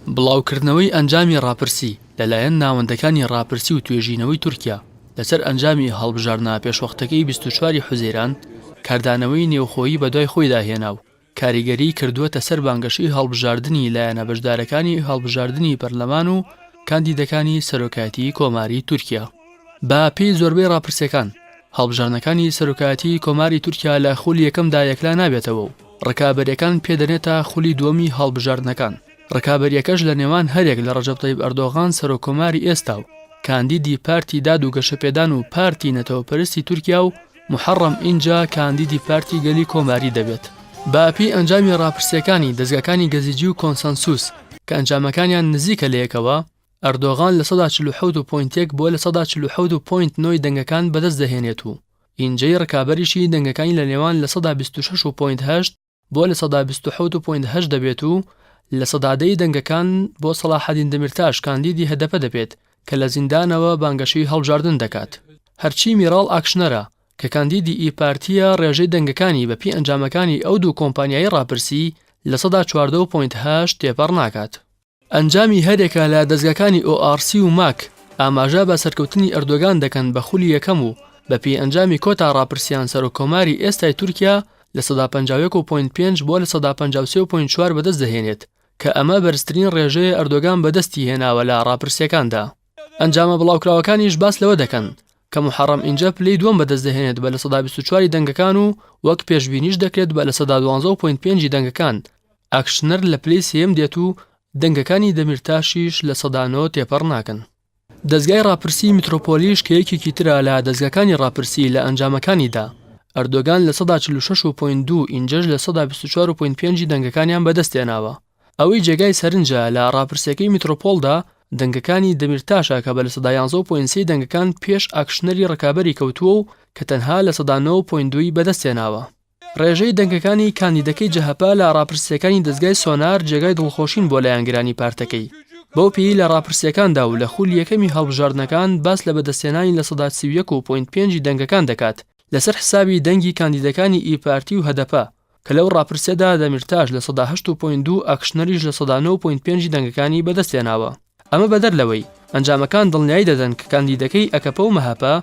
بڵاوکردنەوەی ئەنجامی ڕاپرسی لەلایەن ناوەندەکانی ڕاپرسی و توێژینەوەی تورکیا لەسەر ئەنجامی هەڵبژاردنە پێشوەختەکەی 24 ی حوزەیران کاردانەوەی نێوخۆیی بەدوای خۆیدا هێنا و کاریگەریی کردووەتە سەر بانگەشەی هەڵبژاردنی لایەنە بەشدارەکانی هەڵبژاردنی پەرلەمان و کاندیدەکانی سەرۆکایەتیی کۆماری تورکیا. بە پێی زۆربەی ڕاپرسییەکان، هەڵبژاردنەکانی سەرۆکایەتیی کۆماری تورکیا لە خولی یەکەمدا یەکلا نابێتەوە و ڕکابەرییەکان پێ دەنێتە خولی دووەمی هەڵبژاردنەکان. ڕکابەرییەکەش لە نێوان هەریەک لە ڕەجەب تەیب ئەردۆغان سەرۆککۆماری ئێستا و کاندیدی پارتی داد و گەشەپێدان و پارتی نەتەوەپەرستی تورکیا و موحەڕەم ئینجە کاندیدی پارتی گەلی کۆماری دەبێت. بە پێی ئەنجامی ڕاپرسییەکانی دەزگاکانی گەزیجی و کۆنسەنسوس کە ئەنجامەکانیان نزیکە لەیەکەوە، ئەردۆغان 47% و point یەک بۆ 47% و point نۆی دەنگەکان بەدەست دەهێنێت و ئینجەی ڕکابەریشی دەنگەکانی لە نێوان 26% و point هەشت بۆ 27% و point هەشت دەبێت و 10% ی دەنگەکان بۆ سەڵاحەدین دەمیرتاش کاندیدی هەدەپە دەبێت کە لە زیندانەوە بانگەشەی هەڵبژاردن دەکات. هەرچی میراڵ ئاکشنەرە کە کاندیدی ئیی پارتییە ڕێژەی دەنگەکانی بە پێی ئەنجامەکانی ئەو دوو کۆمپانیایەی ڕاپرسی 14% و point هەشت تێپەڕ ناکات. ئەنجامی هەریەکە لە دەزگاکانی ئۆ ئاڕ سی و ماک ئاماژە بە سەرکەوتنی ئەردۆگان دەکەن بە خولی یەکەم و بە پێی ئەنجامی کۆتا ڕاپرسیان سەرۆک کۆماری ئێستای تورکیا 51% و point پێنج بۆ 53% و point چوار بەدەست دەهێنێت کە ئەمە بەرزترین ڕێژەیە ئەردۆگان بەدەستی هێناوە لە ڕاپرسیەکاندا. ئەنجامە بڵاوکراوەکانیش باس لەوە دەکەن کە موحەڕەم ئینجە پلەی دووەم بەدەست دەهێنێت بە 24% ی دەنگەکان و وەک پێشبینیش دەکرێت بە 12% و point پێنجی دەنگەکان ئاکشنەر لە پلەی سێیەم دێت و دەنگەکانی دەمیرتاشیش 9% تێپەڕ ناکەن. دەزگای ڕاپرسیی میترۆپۆلیش کە یەکێکی ترە لە دەزگاکانی ڕاپرسی لە ئەنجامەکانیدا ئەردۆگان 46% و point دوو ئینجەش 24% و point پێنجی دەنگەکانیان بەدەستهێناوە. ئەوەی جێگای سەرنجە لە ڕاپرسیەکەی میترۆپۆڵدا دەنگەکانی دەمیرتاشە کە بە 11% و point سێی دەنگەکان پێش ئاکشنەری ڕکابەری کەوتووە و کە تەنها 9% و point دووی بەدەستهێناوە. ڕێژەی دەنگەکانی کاندیدەکەی جەهەپە لە ڕاپرسیەکانی دەزگای سۆنار جێگای دڵخۆشین بۆ لایەنگرانی پارتەکەی، بەو پێیەی لە ڕاپرسیەکاندا و لە خولی یەکەمی هەڵبژاردنەکان باس لە بەدەستهێنانی 31% و point پێنجی دەنگەکان دەکات لەسەر حسابی دەنگی کاندیدەکانی ئیی پارتی و هەدەپە کە لەو ڕاپرسیەدا دەمیرتاش 8% و point دوو ئاکشنەریش 9% و point پێنجی دەنگەکانی بەدەستهێناوە. ئەمە بەدەر لەوەی ئەنجامەکان دڵنیایی دەدەن کە کاندیدەکەی ئەکەپە و مەهەپە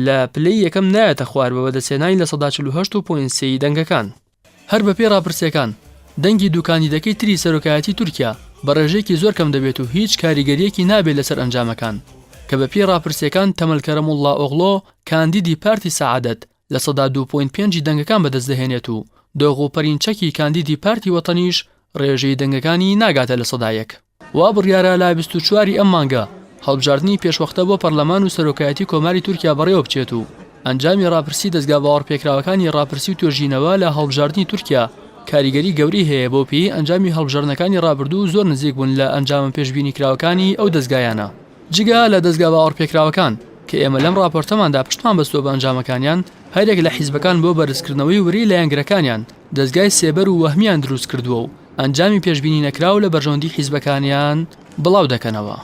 لە پلەی یەکەم نایەتە خوار بە بەدەستهێنانی 48% و point سێی دەنگەکان. هەر بەپێی ڕاپرسیەکان، دەنگی دوو کاندیدەکەی تری سەرۆکایەتی تورکیا بە ڕێژەیەکی زۆر کەم دەبێت و هیچ کاریگەرییەکی نابێت لەسەر ئەنجامەکان، کە بەپێی ڕاپرسیەکان تەمەل کەرەموڵڵائۆغڵۆ کاندیدی پارتی سەعادەت 2% point پێنجی دەنگەکان بەدەست دەهێنێت و دۆغو پەرینچەکی کاندیدی پارتی وەتەنیش ڕێژەی دەنگەکانی ناگاتە 1%. وا بڕیارە لە 24 ی ئەم مانگە هەڵبژاردنی پێشوەختە بۆ پەرلەمان و سەرۆکایەتی کۆماری تورکیا بەڕێوە بچێت و ئەنجامی ڕاپرسی دەزگا باوەڕپێکراوەکانی ڕاپرسی و توێژینەوە لە هەڵبژاردنی تورکیا کاریگەری گەورەی هەیە بەو پێیەی ئەنجامی هەڵبژاردنەکانی ڕابردوو زۆر نزیک بوون لە ئەنجامە پێشبینیکراوەکانی ئەو دەزگایانە. جگە لە دەزگا باوەڕپێکراوەکان کە ئێمە لەم ڕاپۆرتەماندا پشتمان بەستووە بە ئەنجامەکانیان، هەریەک لە حیزبەکان بۆ بەرزکردنەوەی ورەی لایەنگرەکانیان دەزگای سێبەر و وەهمیان دروست کردووە و ئەنجامی پێشبینی نەکراو لە بەرژەوەندی حیزبەکانیان بڵاو دەکەنەوە.